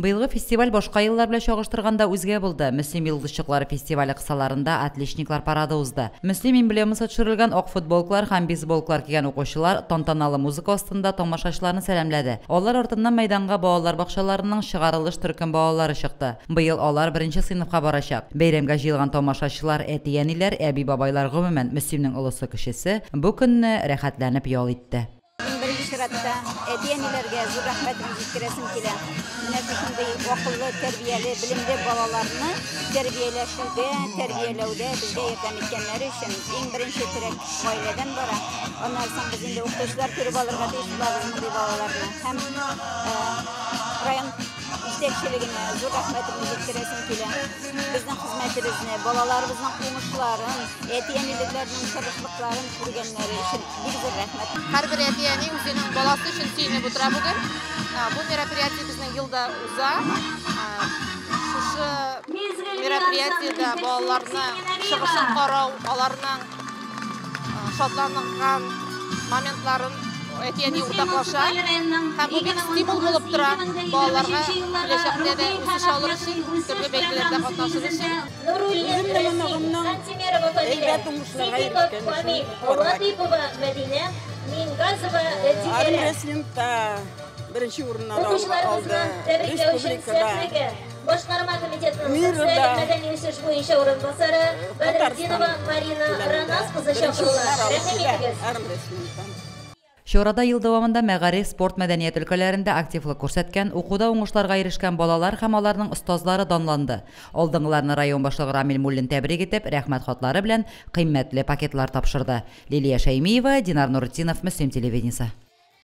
Быелгы фестиваль башка еллар белән чагыштырганда үзгә булды. Мөслим йолдызчыклары фестивале кысаларында Отличниклар парады узды. Мөслим эмблемасы төшерелгән ак футболкалар һәм бейсболкалар кигән укучылар тантаналы музыка астында тамашачыларны сәламләде. Алар артыннан мәйданга балалар бакчаларының чыгарылыш төркем балалары чыкты. Быел алар беренче сыйныфка барачак. Бәйрәмгә җыелган тамашачылар, әти-әниләр, әби-бабайлар, гомумән, Мөслимнең олысы-кечесе бу көнне рәхәтләнеп ял итте. Иң беренче чиратта әти-әниләргә зур рәхмәтемне җиткерәсем килә. Менә шушындый акыллы, тәрбияле, белемле балаларны тәрбияләшүдә, тәрбияләүдә безгә ярдәм иткәннәре өчен иң беренче терәк гаиләдән бара. Аннан соң без инде укытучылар күреп алырга тиеш булабыз мондый балаларны. Һәм район җитәкчелегенә зур рәхмәтемне җиткерәсем килә. Безнең хезмәтебезне, балаларыбызның уңышларын, әти-әниләрнең тырышлыкларын күргәннәре өчен бик зур рәхмәт. Һәрбер әти-әни үзенең баласы өчен сөенеп утыра бүген. Бу мероприятие безнең елда уза. Шушы мероприятиедә балаларның чыгышын карау, аларның шатланган моментларын әти-әни уртаклаша. Һәм бу бик стимул булып тора балаларга киләчәктә дә үсеш алыр өчен, төрле бәйгеләрдә катнашыр өчен. Үземнең оныгымның әйбәт уңышларга ирешкән өчен куанам. Армрестлингта беренче урыннар алды республикада, мирда, Татарстан күләмендә беренче урыннар алып килә армрестлингтан. Чарада ел дәвамында мәгариф, спорт, мәдәният өлкәләрендә активлык күрсәткән, укуда уңышларга ирешкән балалар һәм аларның остазлары данланды. Алдынгыларны район башлыгы Рамил Муллин тәбрик итеп, рәхмәт хатлары белән кыйммәтле пакетлар тапшырды. Лилия Шәймиева, Динар Нуретдинов, Мөслим телевидениесе.